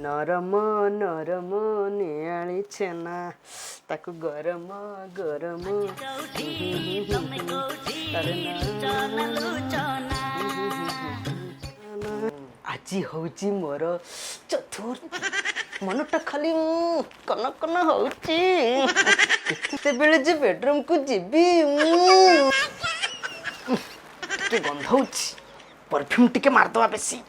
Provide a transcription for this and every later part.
ନରମ ନରମ ନିଆଳି ଛେନା, ତାକୁ ଗରମ ଗରମ। ଆରେ ନା। ଆଜି ହଉଛି ମୋର ଚତୁର୍ଥୀ। ମନଟା ଖାଲି କନ କନ ହଉଛି। କେତେବେଳେ ଯେ ବେଡରୁମକୁ ଯିବି। ଟିକେ ଗନ୍ଧ ହଉଛି, ପରଫ୍ୟୁମ ଟିକେ ମାରିଦବା ବେଶୀ।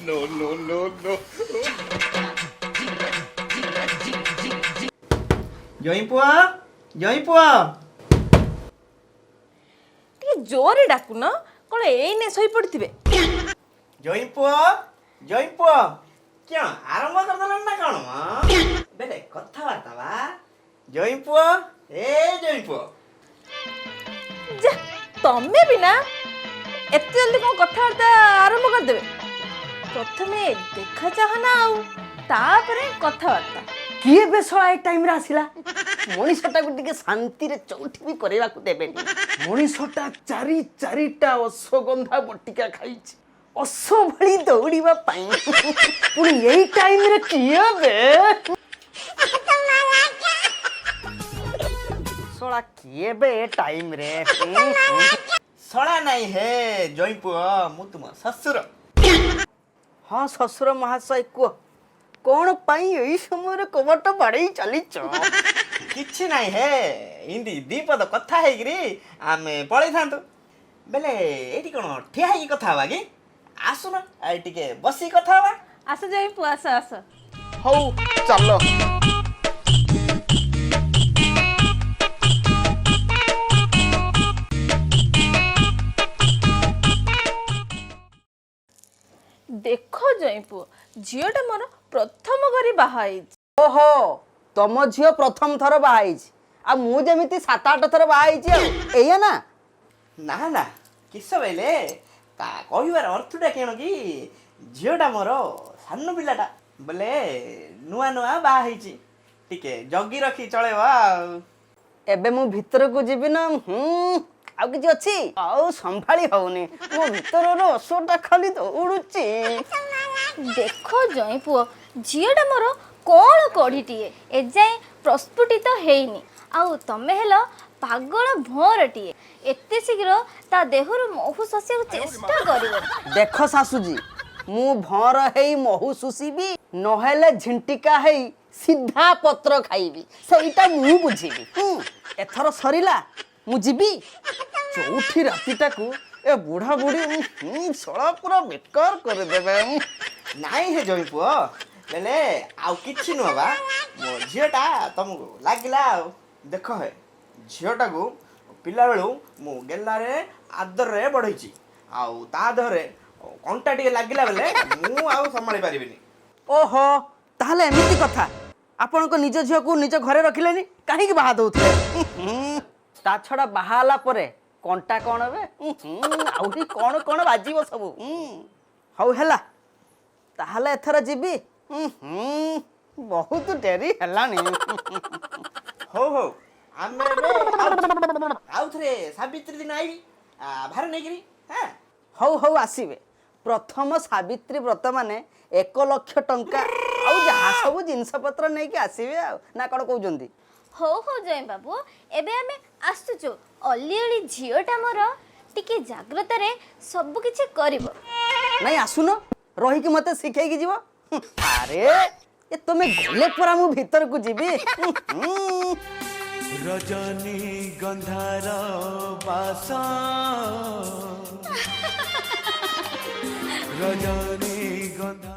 No, no, no, no. ଜଇଁ ପୁଅ, ଜଇଁ ପୁଅ। ଟିକେ ଜୋରେ ଡାକୁନ, କଣ ଏଇନେ ଶୋଇପଡିଥିବେ? ଜଇଁ ପୁଅ, ଜଇଁ ପୁଅ, କିଅଣ ଆରମ୍ଭ କରିଦେଲଣି ନା କଣ ମ? ବେଲେ କଥାବାର୍ତ୍ତା ବା। ଜଇଁ ପୁଅ, ଏ ଜଇଁ ପୁଅ। ଯା, ତମେ ବି ନା, ଏତେ ଜଲ୍ଦି କଣ କଥାବାର୍ତ୍ତା ଆରମ୍ଭ କରିଦେବେ? ପ୍ରଥମେ ଦେଖା ଚାହା ନା ଆଉ, ତାପରେ କଥାବାର୍ତ୍ତା। କିଏ ବେ ଶଳା ଏ ଟାଇମରେ ଆସିଲା? ମଣିଷଟାକୁ ଟିକେ ଶାନ୍ତିରେ ଚଉଠି ବି କରିବାକୁ ଦେବେନି। ମଣିଷଟା ଚାରି ଚାରିଟା ଅଶ୍ୱଗନ୍ଧା ବଟିକା ଖାଇଛି ଅଶ୍ୱ ଭଳି ଦୌଡ଼ିବା ପାଇଁ, ପୁଣି ଏଇ ଟାଇମରେ କିଏ ବେ ଶଳା? କିଏ ବେ ଏ ଟାଇମରେ? ଶଳା ନାଇଁ ହେ ଜଇଁ ପୁଅ, ମୁଁ ତୁମ ଶ୍ୱଶୁର। ହଁ ଶ୍ୱଶୁର ମହାଶୟ, କୁହ, କଣ ପାଇଁ ଏଇ ସମୟରେ କବାଟ ବାଡ଼େଇ ଚାଲିଛ? କିଛି ନାଇଁ ହେ, ଇନ୍ତି ଦି ପଦ କଥା ହେଇକିରି ଆମେ ପଳେଇଥାନ୍ତୁ। ବେଲେ ଏଇଠି କଣ ଠିଆ ହେଇକି କଥା ହବା କି? ଆସୁନ, ଆଉ ଟିକେ ବସିକି କଥା ହବା। ଆସ ଜଇଁ ପୁଅ, ଆସ ଆସ। ହଉ ଚାଲ। ଦେଖ ଜଇଁ ପୁଅ, ଝିଅଟା ମୋର ପ୍ରଥମ କରି ବାହା ହେଇଛି। ଓହୋ, ତମ ଝିଅ ପ୍ରଥମ ଥର ବାହା ହେଇଛି ଆଉ ମୁଁ ଯେମିତି 7-8 ଥର ବାହା ହେଇଛି, ଆଉ ଏଇଆ ନା? ନା ନା, କିସ ବେଲେ ତା କହିବାର ଅର୍ଥଟା କେଣ କି, ଝିଅଟା ମୋର ସାନ ପିଲାଟା, ବୋଲେ ନୂଆ ନୂଆ ବାହା ହେଇଛି, ଟିକେ ଜଗି ରଖି ଚଳେଇବ ଆଉ। ଏବେ ମୁଁ ଭିତରକୁ ଯିବି ନା? ହୁଁ, ଆଉ କିଛି ଅଛି? ଆଉ ସମ୍ଭାଳି ହଉନି, ମୋ ଭିତରର ଅଶ୍ୱଟା ଖାଲି ଦୌଡୁଛି। ଦେଖ ଜଇଁ ପୁଅ, ଝିଅଟା ମୋର କଣ କଢ଼ିଟିଏ, ଏଯାଏଁ ପ୍ରସ୍ଫୁଟିତ ହେଇନି, ଆଉ ତମେ ହେଲ ପାଗଳ ଭଅଁରଟିଏ। ଏତେ ଶୀଘ୍ର ତା ଦେହରୁ ମହୁ ଶୋଷିବାକୁ ଚେଷ୍ଟା କରିବନି। ଦେଖ ଶାଶୁଜୀ, ମୁଁ ଭଅଁର ହେଇ ମହୁ ଶୋଷିବି, ନହେଲେ ଝିଣ୍ଟିକା ହେଇ ସିଧା ପତ୍ର ଖାଇବି, ସେଇଟା ମୁଁ ବୁଝିବି। ହୁଁ, ଏଥର ସରିଲା, ମୁଁ ଯିବି। ଚଉଠି ରାତିଟାକୁ ଏ ବୁଢା ବୁଢୀ ଶଳା ପୁରା ବେକାର କରିଦେବେ। ନାଇଁ ହେ ଜଇଁ ପୁଅ, ବେଲେ ଆଉ କିଛି ନୁହଁ ବା, ମୋ ଝିଅଟା ତମକୁ ଲାଗିଲା ଆଉ। ଦେଖ ହେ, ଝିଅଟାକୁ ପିଲାବେଳୁ ମୁଁ ଗେଲାରେ ଆଦରରେ ବଢ଼େଇଛି, ଆଉ ତା ଦେହରେ କଣ୍ଟା ଟିକେ ଲାଗିଲା ବେଲେ ମୁଁ ଆଉ ସମ୍ଭାଳି ପାରିବିନି। ଓହୋ, ତାହେଲେ ଏମିତି କଥା। ଆପଣଙ୍କ ନିଜ ଝିଅକୁ ନିଜ ଘରେ ରଖିଲେନି, କାହିଁକି ବାହା ଦଉଥିଲେ? ତା ଛଡ଼ା ବାହା ହେଲା ପରେ କଣ୍ଟା କଣ ବେ, ଆହୁରି କଣ କଣ ବାଜିବ ସବୁ। ହଉ ହେଲା, ତାହେଲେ ଏଥର ଯିବି। ହୁଁ, ବହୁତ ଡେରି ହେଲାଣି। ହଉ ହଉ, ଆମେ ଏବେ ଆଉ ଥରେ ସାବିତ୍ରୀ ଦିନ ଆଇବି ଭାର ନେଇକିରି। ହଁ। ହଉ ହଉ, ଆସିବେ। ପ୍ରଥମ ସାବିତ୍ରୀ ବ୍ରତ ମାନେ 1 ଲକ୍ଷ ଟଙ୍କା ଆଉ ଯାହା ସବୁ ଜିନିଷ ପତ୍ର ନେଇକି ଆସିବେ, ଆଉ ନା କଣ କହୁଛନ୍ତି? ହଉ ହଉ ଜଇଁ ବାବୁ, ଏବେ ଆମେ ଆସୁଛୁ। ଅଲିଅଳି ଝିଅଟା ମୋର ଟିକେ ଜାଗ୍ରତରେ ସବୁ କିଛି କରିବ। ନାଇଁ, ଆସୁନ, ରହିକି ମତେ ଶିଖେଇକି ଯିବ। ଆରେ ଏ ତମେ ଗଲେ ପରା ମୁଁ ଭିତରକୁ ଯିବି। ହୁଁ। ରଜନୀ ଗନ୍ଧାର ବାସ, ରଜନୀ ଗନ୍ଧା।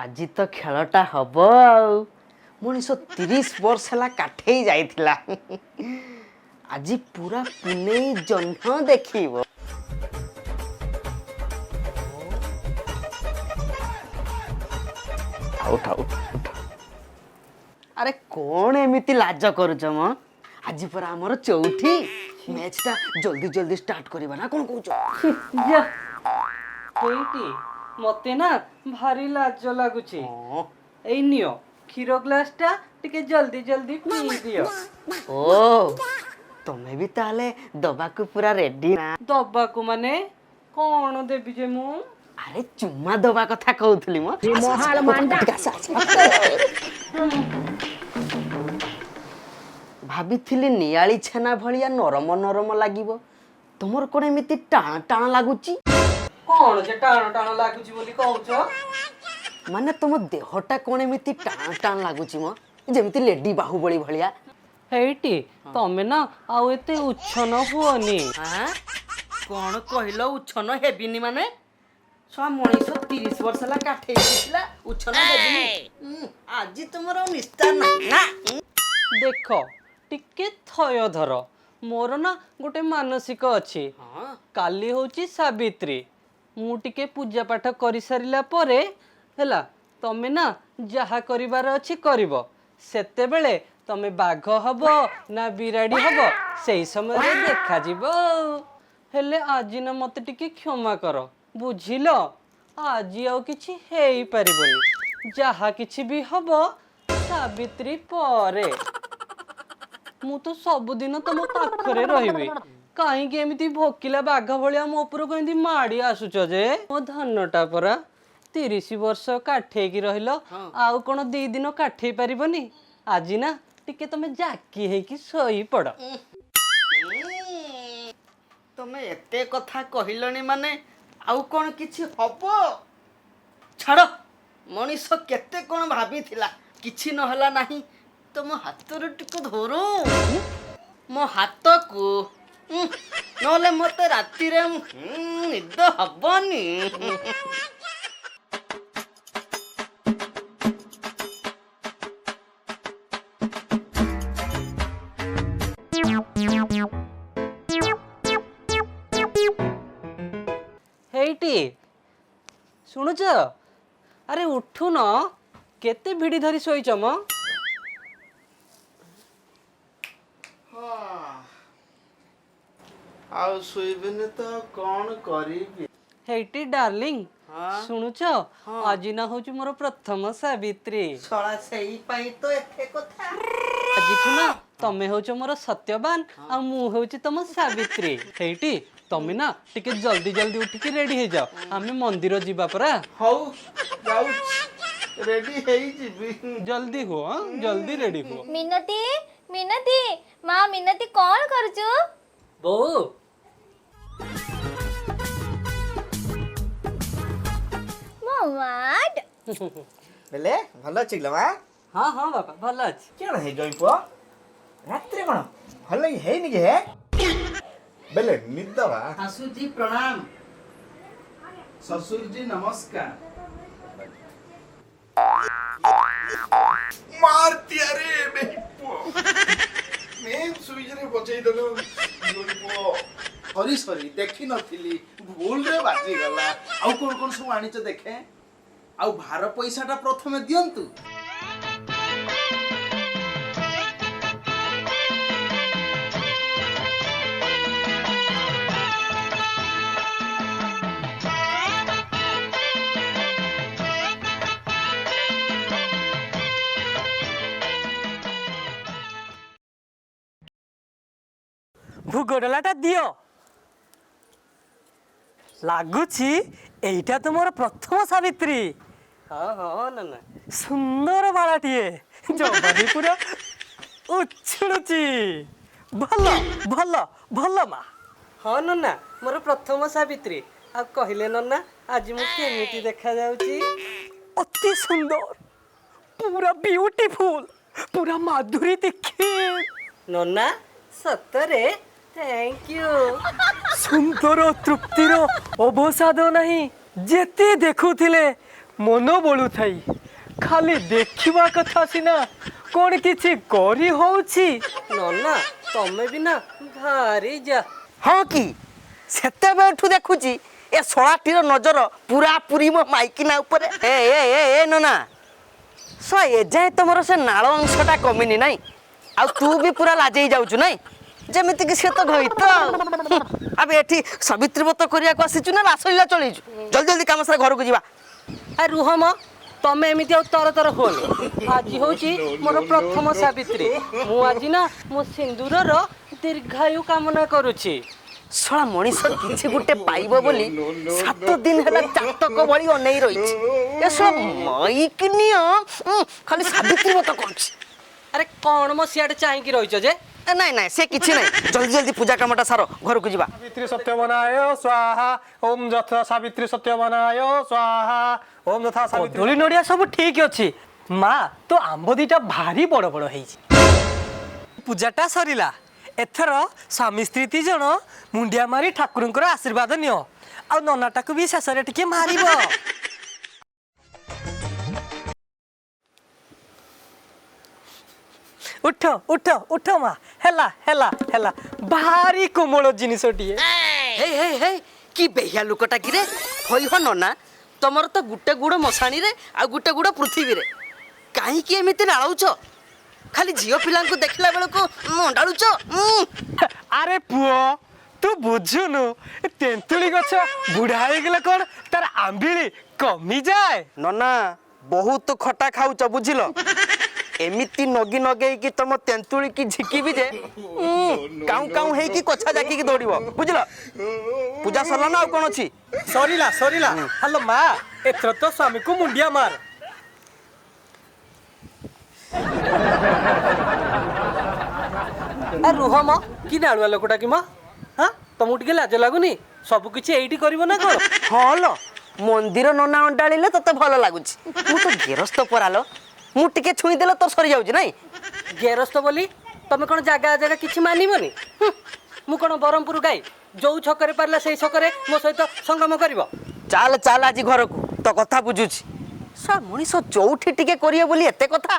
ଆଜି ତ ଖେଳଟା ହବ। ଆଉ ମଣିଷ 30 ବର୍ଷ ହେଲା କାଠେଇ ଯାଇଥିଲା, ଆଜି ପୁରା ପୁନେଇ ଜହ୍ନ ଦେଖିବ। ଉଠ ଉଠ ଉଠ। ଆରେ କଣ ଏମିତି ଲାଜ କରୁଛ ମ? ଆଜି ପରା ଆମର ଚଉଠି। ମ୍ୟାଚଟା ଜଲ୍ଦି ଜଲ୍ଦି ଷ୍ଟାର୍ଟ କରିବା ନା କଣ କହୁଛ? ଯା, କେଇଟି ମତେ ନା ଭାରି ଲାଜ ଲାଗୁଛି। ହଁ। ଏଇ ନିଅ କ୍ଷୀର ଗ୍ଲାସଟା, ଟିକେ ଜଲ୍ଦି ଜଲ୍ଦି ପିଇ ଦିଅ। ଓ। ତମେ ବି ତାହେଲେ ଦବାକୁ ପୁରା ରେଡି ନା? ଦବାକୁ ମାନେ କଣ ଦେବି ଯେ ମୁଁ? ଆରେ ଚୁମା ଦବା କଥା କହୁଥିଲି ମ। ଭାବିଥିଲି ନିଆଳି ଛେନା ଭଳିଆ ନରମ ନରମ ଲାଗିବ, ତମର କଣ ଏମିତି ଟାଣ ଟାଣ ଲାଗୁଛି? କଣ ଯେ ଟାଣ ଟାଣ ଲାଗୁଛି ବୋଲି କହୁଛ? ମାନେ ତମ ଦେହଟା କଣ ଏମିତି ଟାଣ ଟାଣ ଲାଗୁଛି ମ, ଯେମିତି ଲେଡି ବାହୁବଳି ଭଳିଆ। ହେଇଟି ତମେ ନା ଆଉ ଏତେ ଉଚ୍ଛନ ହୁଅନି। ଆଁ? କଣ କହିଲ, ଉଚ୍ଛନ ହେବିନି ମାନେ? ଛୁଆ ମଣିଷ 30 ବର୍ଷ ହେଲା କାଠେଇ ଥିଲା, ଉଚ୍ଛନ ହେବିନି? ଆଜି ତୁମର ଆଉ ନିସ୍ତାର ନାହିଁ ନା? ଦେଖ, ଟିକେ ଥୟ ଧର। ମୋର ନା ଗୋଟେ ମାନସିକ ଅଛି। କାଲି ହଉଛି ସାବିତ୍ରୀ। ମୁଁ ଟିକେ ପୂଜା ପାଠ କରିସାରିଲା ପରେ ହେଲା ତମେ ନା ଯାହା କରିବାର ଅଛି କରିବ। ସେତେବେଳେ ତମେ ବାଘ ହବ ନା ବିରାଡ଼ି ହବ, ସେଇ ସମୟରେ ଦେଖାଯିବ ଆଉ। ହେଲେ ଆଜି ନା ମତେ ଟିକେ କ୍ଷମା କର, ବୁଝିଲ? ଆଜି ଆଉ କିଛି ହେଇପାରିବନି। ଯାହା କିଛି ବି ହବ ସାବିତ୍ରୀ ପରେ। ମୁଁ ତ ସବୁଦିନ ତମ ପାଖରେ ରହିବି। କାହିଁକି ଏମିତି ଭୋକିଲା ବାଘ ଭଳିଆ ମୋ ଉପରକୁ ଏମିତି ମାଡ଼ି ଆସୁଛ ଯେ? ମୋ ଧନଟା ପରା 30 ବର୍ଷ କାଠେଇକି ରହିଲ, ଆଉ କଣ 2 ଦିନ କାଠେଇ ପାରିବନି? ଆଜି ନା ଟିକେ ତମେ ଜାକି ହେଇକି ଶୋଇପଡ଼। ତମେ ଏତେ କଥା କହିଲଣି ମାନେ ଆଉ କଣ କିଛି ହବ? ଛାଡ଼, ମଣିଷ କେତେ କଣ ଭାବିଥିଲା, କିଛି ନହେଲା ନାହିଁ। ତମ ହାତରେ ଟିକେ ଧର ମୋ ହାତକୁ, ନହେଲେ ମତେ ରାତିରେ ନିଦ ହବନି। ହେଇଟି ଶୁଣୁଛ? ଆରେ ଉଠୁନ, କେତେ ଭିଡ଼ି ଧରି ଶୋଇଛ ମ? ଆଉ ଶୋଇବିନି ତ କଣ କରିବି? ହେଇଟି ଡାର୍ଲିଂ, ଶୁଣୁଛ? ଆଜି ନା ହଉଛି ମୋର ପ୍ରଥମ ସାବିତ୍ରୀ। ଶଳା, ସେଇ ପାଇଁ ତ ଏତେ କଥା। ଆଜିଠୁ ନା ତମେ ହଉଛ ମୋର ସତ୍ୟବାନ ଆଉ ମୁଁ ହଉଛି ତମ ସାବିତ୍ରୀ। ହେଇଟି ତମେ ନା ଟିକେ ଜଲ୍ଦି ଜଲ୍ଦି ଉଠିକି ରେଡି ହେଇଯାଅ, ଆମେ ମନ୍ଦିର ଯିବା ପରା। ହଉ ଯାଉଛି, ରେଡି ହେଇଯିବି। ଜଲ୍ଦି ହୁଅ, ଆଁ? ଜଲ୍ଦି ରେଡି ହୁଅ। ମିନତି, ମିନତି ମା, ମିନତି, କଣ କରୁଛୁ? ବୋଉ। ମୋ ମା। ବେଲେ ଭଲ ଅଛି କିଲୋ ମା? ହଁ ହଁ ବାପା, ଭଲ ଅଛି। କଣ ହେଇ ଜଇଁ ପୁଅ, ରାତିରେ କଣ ଭଲ ହେଇନି କି ହେ? ବେଲେ ନିଦ ବା। ଶାଶୁଜୀ ପ୍ରଣାମ। ଶ୍ୱଶୁରଜୀ ନମସ୍କାର। ମାରତିଆ ରେ ବେହିପୁଅ, ମେନ୍ ସୁଇଚରେ ବଜେଇ ଦେଲୁ ଜୋଇଁ ପୁଅ। ସରି ସରି, ଦେଖି ନଥିଲି, ଭୁଲରେ ବାଜିଗଲା। ଆଉ କଣ କଣ ସବୁ ଆଣିଛ ଦେଖେ। ଆଉ ଭାର ପଇସାଟା ପ୍ରଥମେ ଦିଅନ୍ତୁ। ଭୋଗ ଡଲାଟା ଦିଅ। ଲାଗୁଛି ଏଇଟା ତୁମର ପ୍ରଥମ ସାବିତ୍ରୀ। ହଁ ହଁ ନନା। ସୁନ୍ଦର ବାଳାଟିଏ, ଜବାନୀ ପୁରା ଉଛୁଳୁଛି। ଭଲ ଭଲ ଭଲ ମା। ହଁ ନନା, ମୋର ପ୍ରଥମ ସାବିତ୍ରୀ। ଆଉ କହିଲେ ନନା, ଆଜି ମୁଁ କେମିତି ଦେଖାଯାଉଛି? ଅତି ସୁନ୍ଦର, ପୁରା ବିୟୁଟିଫୁଲ, ପୁରା ମାଧୁରୀ ଦୀକ୍ଷିତ। ନନା ସତରେ thank you. ସୁନ୍ଦର ତୃପ୍ତିର ଅବସାଦ ନାହିଁ। ଯେତେ ଦେଖୁଥିଲେ ମନ ବଳୁଥାଇ। ଖାଲି ଦେଖିବା କଥା ସିନା, କଣ କିଛି କରି ହଉଛି? ନନା ତମେ ବି ନା ଭାରି ଯା। ହଁ କି, ସେତେବେଳଠୁ ଦେଖୁଛି ଏ ଶଳାଟିର ନଜର ପୁରା ପୁରି ମୋ ମାଇକିନା ଉପରେ। ଏ ଏ ଏ ଏ ନନା, ସ ଏଯାଏଁ ତମର ସେ ନାଳ ଅଂଶଟା କମିନି ନାଇଁ? ଆଉ ତୁ ବି ପୁରା ଲାଜେଇ ଯାଉଛୁ ନାଇଁ, ଯେମିତିକି ସେ ତ ଘଇତ ଆଉ। ଆବେ ଏଠି ସାବିତ୍ରୀ ବ୍ରତ କରିବାକୁ ଆସିଛୁ ନା ରାସଲୀଳା ଚଳେଇଛୁ? ଜଲ୍ଦି ଜଲ୍ଦି କାମ ସାରା ଘରକୁ ଯିବା। ଆ ରୁହ ମ, ତମେ ଏମିତି ଆଉ ତର ତର ହୁଅନି। ଆଜି ହଉଛି ମୋର ପ୍ରଥମ ସାବିତ୍ରୀ। ମୁଁ ଆଜି ନା ମୋ ସିନ୍ଦୁରର ଦୀର୍ଘାୟୁ କାମନା କରୁଛି। ଶଳା ମଣିଷ କିଛି ଗୋଟେ ପାଇବ ବୋଲି 7 ଦିନ ହେଲା ଚାତକ ଭଳି ଅନେଇ ରହିଛି। ଏ ଶଳା ମାଇକି ନିଅ, ଖାଲି ସାବିତ୍ରୀ ବ୍ରତ କରୁଛି। ଆରେ କ'ଣ ମୋ ସିଆଡ଼େ ଚାହିଁକି ରହିଛ ଯେ? ନାଇଁ ନାଇଁ, ସେ କିଛି ନାଇଁ, ଜଲ୍ଦି ଜଲ୍ଦି ପୂଜା କାମଟା ସାର, ଘରକୁ ଯିବା। ସାବିତ୍ରୀ ସତ୍ୟବନାୟ ସ୍ୱାହା। ଓମ୍ ଯଥା ସାବିତ୍ରୀ ସତ୍ୟବନାୟ ସ୍ୱାହା। ଓମ୍ ଯଥା ସାବିତ୍ରୀ। କଦଳୀ ନଡ଼ିଆ ସବୁ ଠିକ ଅଛି ମା, ତୋ ଆମ୍ବ ଦିଟା ଭାରି ବଡ଼ ବଡ଼ ହେଇଛି। ପୂଜାଟା ସରିଲା, ଏଥର ସ୍ୱାମୀ ସ୍ତ୍ରୀ ଦି ଜଣ ମୁଣ୍ଡିଆ ମାରି ଠାକୁରଙ୍କର ଆଶୀର୍ବାଦ ନିଅ, ଆଉ ନନାଟାକୁ ବି ଶେଷରେ ଟିକେ ମାରିବ। ଉଠ ଉଠ ଉଠ ମା, ହେଲା ହେଲା ହେଲା, ଭାରି କୋମଳ ଜିନିଷଟିଏ। ହେଇ ହେଇ ହେଇ, କି ବେହିଆ ଲୋକଟା କିରେ! ହଇ ହ ନନା, ତମର ତ ଗୋଟେ ଗୁଡ଼ ମଶାଣିରେ ଆଉ ଗୋଟେ ଗୁଡ଼ ପୃଥିବୀରେ, କାହିଁକି ଏମିତି ନାଳଉଛ? ଖାଲି ଝିଅ ପିଲାଙ୍କୁ ଦେଖିଲା ବେଳକୁ ଅଣ୍ଡାଳୁଛ। ଆରେ ପୁଅ, ତୁ ବୁଝୁନୁ, ଏ ତେନ୍ତୁଳି ଗଛ ବୁଢା ହେଇଗଲେ କ'ଣ ତାର ଆମ୍ବିଳି କମିଯାଏ? ନନା ବହୁତ ଖଟା ଖାଉଛ ବୁଝିଲ, ଏମିତି ନଗି ନଗେଇକି ତମ ତେନ୍ତୁଳିକି ଝିକିବି ଯେ କାଉଁ କାଉଁ ହେଇକି କଛା ଜାକିକି ଦୌଡ଼ିବ ବୁଝିଲ। ପୂଜା ସରିଲା ନା ଆଉ କ'ଣ ଅଛି? ସରିଲା ସରିଲା। ହ୍ୟାଲୋ ମା, ଏଥର ତ ସ୍ୱାମୀକୁ ମୁଣ୍ଡିଆ ମାର। ଆ ରୁହ ମ, କି ନାଳୁଆ ଲୋକଟା କି ମ! ହଁ, ତମକୁ ଟିକେ ଲାଜ ଲାଗୁନି? ସବୁ କିଛି ଏଇଠି କରିବ ନା କ'ଣ? ହଁ ଲୋ, ମନ୍ଦିର ନନା ଅଣ୍ଡାଳିଲେ ତତେ ଭଲ ଲାଗୁଛି, ମୁଁ ତ ଗେରସ୍ତ ପରାଲ, ମୁଁ ଟିକେ ଛୁଇଁ ଦେଲେ ତୋର ସରିଯାଉଛି ନାଇଁ? ଗେରସ୍ତ ବୋଲି ତମେ କ'ଣ ଜାଗା ଜାଗା କିଛି ମାନିବନି? ହୁଁ, ମୁଁ କ'ଣ ବ୍ରହ୍ମପୁର ଗାଈ, ଯୋଉ ଛକରେ ପାରିଲା ସେଇ ଛକରେ ମୋ ସହିତ ସଙ୍ଗମ କରିବ? ଚାଲ ଚାଲ ଆଜି ଘରକୁ, ତୋ କଥା ବୁଝୁଛି। ସା ମଣିଷ ଯୋଉଠି ଟିକେ କରିବ ବୋଲି ଏତେ କଥା।